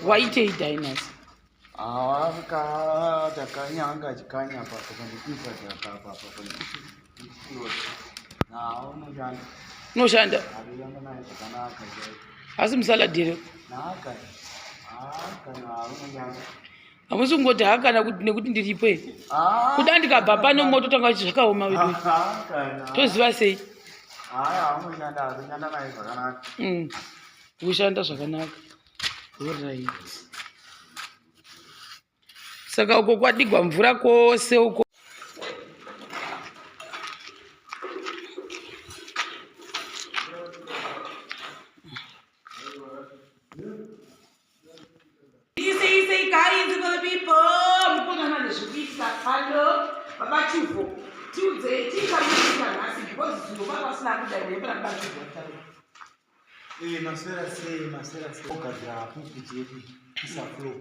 Waitei Dynas? Takanya anga achikanya apa pakandikuisa dhaka apa apa. Unoshanda. Unoshanda? Ariyanga naye zvakanaka chaizvo. Asi musalad here? Naka. Kana unoshanda. Hamusi kungoti hakana kuti nekuti ndiripo here? Kuda ndikabva pano mototanga kuti zvakaoma wedu. Toziva sei? Haya, unoshanda, unoshanda naye zvakanaka. Kushanda zvakanaka. Alright. Saka uko kwadigwa mvura kwose uko. Easy, easy, guys, for the people. Mukona mane zvikuitika pano. Baba Chivo, tiudze tichamuita nhasi because zvinhu vanga vasina kudai nepana Baba Chivo vataura. Eh, maswera sei, maswera sei. Ogadzira pulpit yedu isa floor.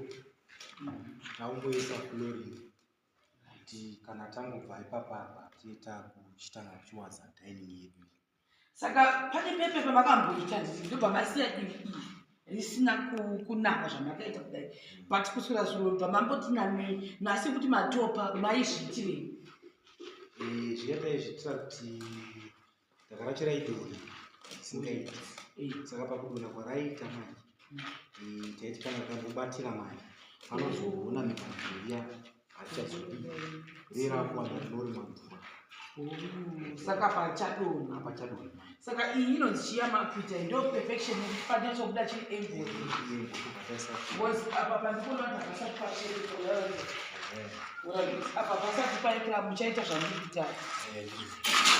Takumboisa flooring. Kuti kana tangobva ipapa apa tiye takuchitanga kuchiwadza dining yedu. Saka pane pepe pamakamboita nditi ndobva masiya divi iri risina kunaka zvamakaita kudai, but kuswera zuro bva mamboti nani nhasi kuti matopa maizviitirei? Zviya taizviitira kuti takaracho raidonha isingaiti. Saka pakudonha kwaraita manje, taiti kana tambobatira manje panozoona miganho iya hatichazodii rera kuwanda rinorima mvura. Saka pachadonha. Pachadonha. Saka iyi inonzi chiya makuita ndo perfection yekuti panyatsobuda chiri angle. Because apa pandikuona kuti hapasati pachiri. Apa pasati paitira muchaita zvamuri kuita.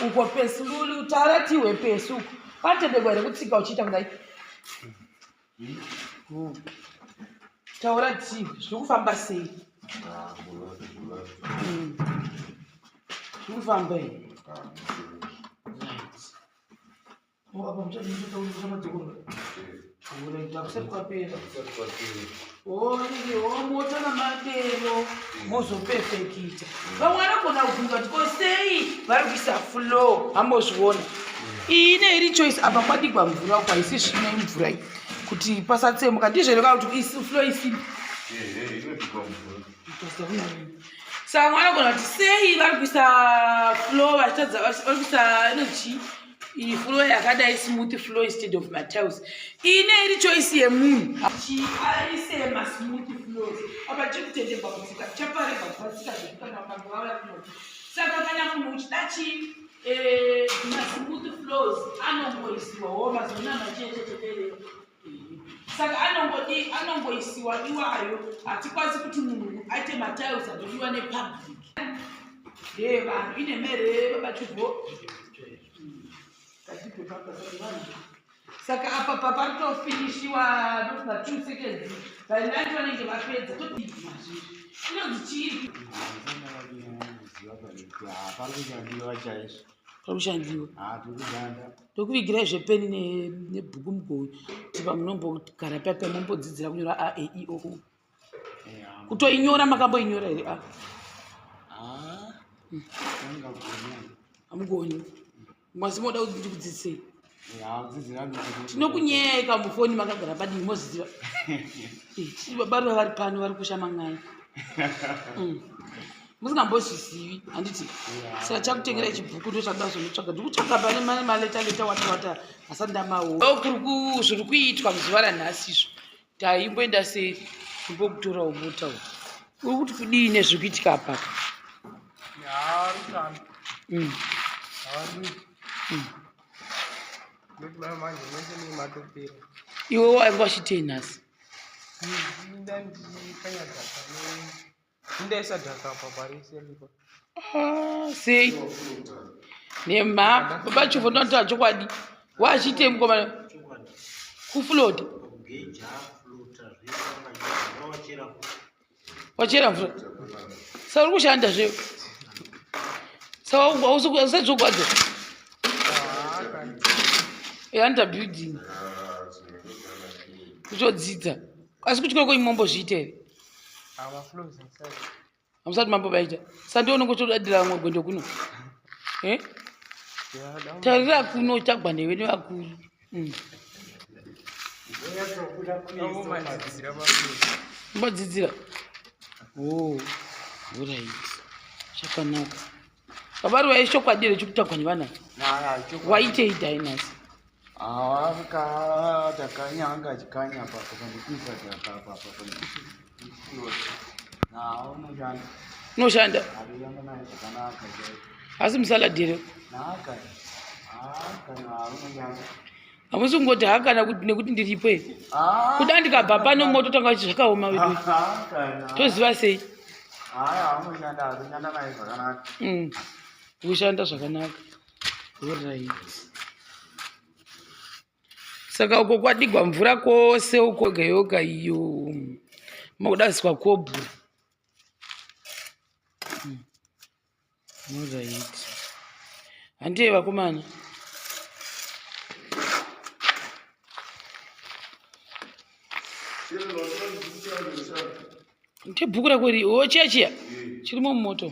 Uko pesu utaratiwe pesu uko. Panotendegwa here kutsika uchiita kudai? Taura tiwe zviri kufamba sei? Zviri kufamba here? Right. Apa muchadzokorora. Hakusati kwapera. Mota namadero mozopefekita. Vamwe vanogona kubvunza kuti ko sei vari kuisa floor, hambozviona. Iyi ine iri choice apa kwadigwa mvura uko haisi svina imvura iyi kuti pasatsemuka ndizvo here kana kuti floor isimbi. Saka vamwe vanogona kuti sei vari kuisa floor vachitadza vari kuisa inonzi iyi floor yakadai smooth floor instead of matiles. Iyi ine iri choice yemunhu. Aise masmooth floors. Apa chiri kutendegwa kutsika chaparega kupatsika zvekuti kana ukange vauya kunoti. Saka kana munhu uchida chi masmooth floors anongoisiwawo mazoona machechechetere. Saka anongoisiwa iwayo. Hatikwanisi kuti munhu aite matiles anodiwa nepublic. Vanhu ine mere Baba Chivo. Saka apa paritofinishiwa not na 2 seconds. By 9 vanenge vapedza topima zvinhu. Inonzi chii? Pari kushandiwa chaizvo. Pari kushandiwa. Tiri kushanda. Tokuvigirai zvepeni nebhuku mugoti pamunombogara paya mombodzidzira kunyora A, E, I, O, U. Kutoinyora makamboinyora here A? Hamugoni. Mwasi moda kuti ndikudzidzisei? Tinokunyeka mufoni makagara padii moziziva. Baba vari pano vari kusha man'ai. Musingambozvizivi handiti? Saka chakutengerai chibhuku ndo chakuda kuzonotsvaga. Ndikutsvaga pane maleta leta wata wata asati ndamaona. Zviri kuitwa muzuva ranhasi izvo. Taimboenda sei kumbokutorawo mota uku. Uri kuti kudii nezviri kuitika apa? Iwe wainge wachitei nhasi? Sei? Nemha, Baba Chivo ndinotaura chokwadi. Wachitei mukomana? Kuflota. Wachera mvura. Saka uri kushanda zve. Saka usadzogwadza. Under building. Kutodzidza. Asi kuchikoro kwenyu mombozviita here? Hamusati mambobaita. Saka ndiwe unongotodadira vamwe gwendo kuno. Tarira kuno chagwa newe nevakuru. Mbodzidzira. Oh, alright. Chakanaka. Baba Ruva ichokwadi here chikutagwa nevana? Waitei Dynasty? Ah, takanyanga chikanya apa pandikuisa dhaka apa apa unoshanda. Unoshanda? Asi musalad here? Hamusi kungoti hakana nekuti ndiripo here? Ah. Kuda ndikabva pano moto tanga zvakaoma wedu. Toziva sei? Kushanda zvakanaka. Alright. Saka uko kwadigwa mvura kwose uko yoga yoga iyo makuda kuiswa kobhura. Alright. Handei vakomana. Ndebhuku rako iri, oh chiya chiya chirimo mumoto.